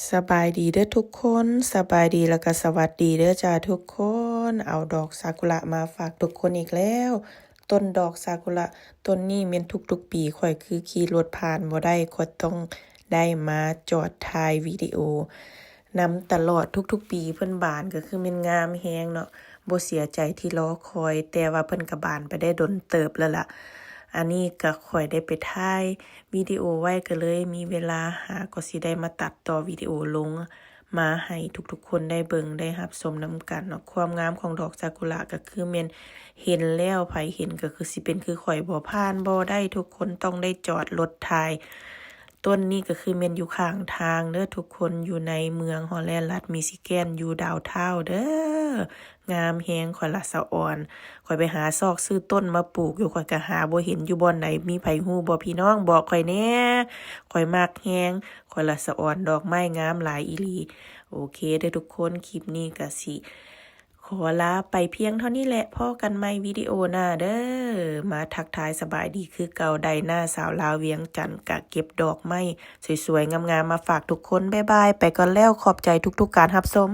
ສະບາຍດີເດີທຸກຄົນ, ສະບາຍດີແລ້ວກໍສະຫວັດດີເດີຈ້າທຸກຄົນ. ເອົາດອກຊາກຸຣະມາຝາກທຸກຄົນອີກແລ້ວ. ຕົ້ນດອກຊາກຸຣະຕົ້ນນີ້ແມ່ນທຸກໆປີ ຂ້ອຍຄືຂີ່ລົດຜ່ານບໍ່ໄດ້, ຂ້ອຍຕ້ອງໄດ້ມາຈອດຖ່າຍວິດີໂອນຳຕະຫຼອດທຸກໆປີ. ເພິ່ນບານກໍຄືແມ່ນງາມແຮງເນາະ, ບໍ່ເສຍໃຈທີ່ລໍຄອຍ, ແຕ່ວ່າເພິ່ນກໍບານໄປໄດ້ດົນເຕີບແລ້ວລະ. ອັນນີ້ກໍຂ້ອຍໄດ້ໄປຖ່າຍ ວິດີໂອໄວ້ ກໍເລີຍມີເວລາຫາ ກໍຊິໄດ້ມາຕັດຕໍ່ວິດີໂອລົງມາໃຫ້ທຸກໆຄົນໄດ້ເບິ່ງໄດ້ຮັບຊົມນຳກັນເນາະ. ຄວາມງາມຂອງດອກຊາກຸຣະກໍຄືແມ່ນເຫັນແລ້ວ ໃຜເຫັນກໍຄືຊິເປັນຄືຂ້ອຍບໍ່ຜ່ານບໍ່ໄດ້, ທຸກຄົນຕ້ອງໄດ້ຈອດລົດຖ່າຍ. ຕົ້ນນີ້ກໍຄືແມ່ນຢູ່ຂ້າງທາງເດີທຸກຄົນ, ຢູ່ໃນເມືອງຮໍແລນ ລັດມິຊິແກນ, ຢູ່ດາວທາວເດີ. ງາມແຮງ, ຂ້ອຍລະສະອອນ. ຂ້ອຍໄປຫາຊອກຊື້ຕົ້ນມາປູກຢູ່, ຂ້ອຍກໍຫາບໍ່ເຫັນຢູ່ບ່ອນໃດ. ມີໃຜຮູ້ບໍ່ພີ່ນ້ອງ? ບອກຂ້ອຍແດ່, ຂ້ອຍມັກແຮງ. ຂ້ອຍລະສະອອນ, ດອກໄມ້ງາມຫຼາຍອີ່ຫຼີ. ໂອເຄເດີທຸກຄົນ, ຄລິບນີ້ກໍຊິຂໍລາໄປພຽງເທົ່ານີ້ແຫຼະ. ພໍ້ກັນໃໝ່ວິດີໂອໜ້າເດີ. ມາທັກທາຍສະບາຍດີຄືເກົ່າ, ໄດນາສາວລາວວຽງຈັນ ກະເກັບດອກໄມ້ສວຍໆງາມໆມາຝາກທຸກຄົນ. ບາຍບາຍ, ໄປກ່ອນແລ້ວ. ຂອບໃຈທຸກໆການຮັບຊົມ.